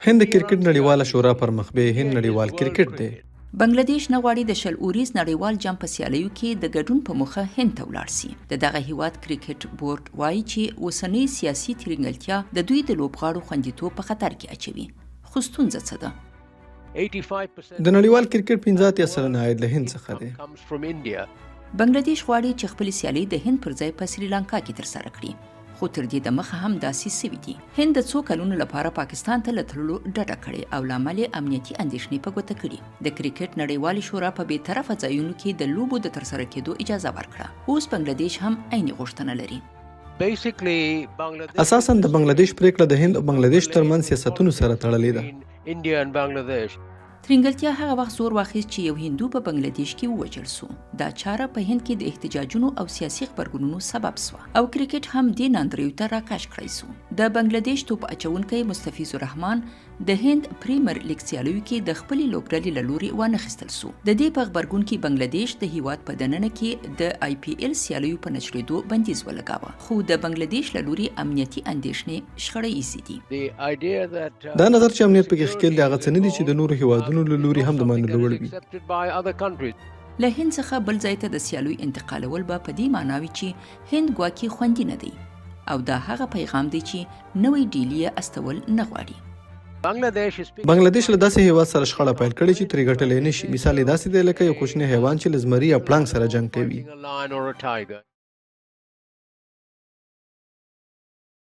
هند د کرکټ نړیواله شورا پر مخ بیایي، هند نړیوال کرکټ دی. بنګله دېش نه غواړي د 20 اوریز نړیوال جام په سیالیو کې د ګډون په موخه هند ته ولاړ سي. د دغه هیواد کرکټ بورډ وایي چې اوسنۍ سیاسي ترینګلتیا د دوی د لوبغاړو خوندیتوب په خطر کې اچوي. خو ستونزه څه ده؟ د نړیوال کرکټ 85% عاید له هند څخه دی. بنګله دېش غواړي چې خپلې سیالۍ د هند پر ځای په سریلانکا کې ترسره کړي. خو تر دې دمخه هم داسې سوي دي. هند د څو کلونو لپاره پاکستان ته له تللو ډډه کړې او لامل یې امنیتي اندېښنې په ګوته کړي. د کرکټ نړیوالې شورا په بې طرفه ځایونو کې د لوبو د ترسره کېدو اجازه ورکړه. اوس بنګله دېش هم عین غوښتنه لري. اساساً د بنګله دېش پرېکړه د هند او بنګله دېش ترمنځ سیاستونو سره تړلې ده. ترینګلتیا هغه وخت زور واخیست چې یو هندو په بنګله دیش کې ووژل سو. دا چاره په هند کې د احتجاجونو او سیاسي غبرګونونو سبب سوه او کرکټ هم دې ناندریو ته راکش کړای سو. د بنګله دیش توپ اچونکی مستفیض الرحمن د هند پریمر لیګ سیالیو کې د خپلې لوبډلې له لوري وانخیستل سو. د دې په غبرګون کې بنګله دیش د هیواد په دننه کې د آی پي ایل سیالیو په نشریدو بندیز ولګاوه. خو د بنګله دیش له لوري امنیتي اندېښنې شخړه ییزې دي. دا نظر چې امنیت پکې ښکېل دی، هغه څه نه دي چې د نورو هېوادونو له لوري هم د منلو وړ وي. له هند څخه بل ځای ته د سیالیو انتقالول به په دې مانا وي چې هند ګواکې خوندي نه دی او دا هغه پیغام دی چې نوی ډیلي یې استول نه غواړي. بنګله دېش له داسې هېواد سره شخړه پیل کړې چې ترې ګټلی نه شي. مثال یې داسې دی لکه یو کوچنی حیوان چې له زمري یا پړانګ سره جنګ کوي.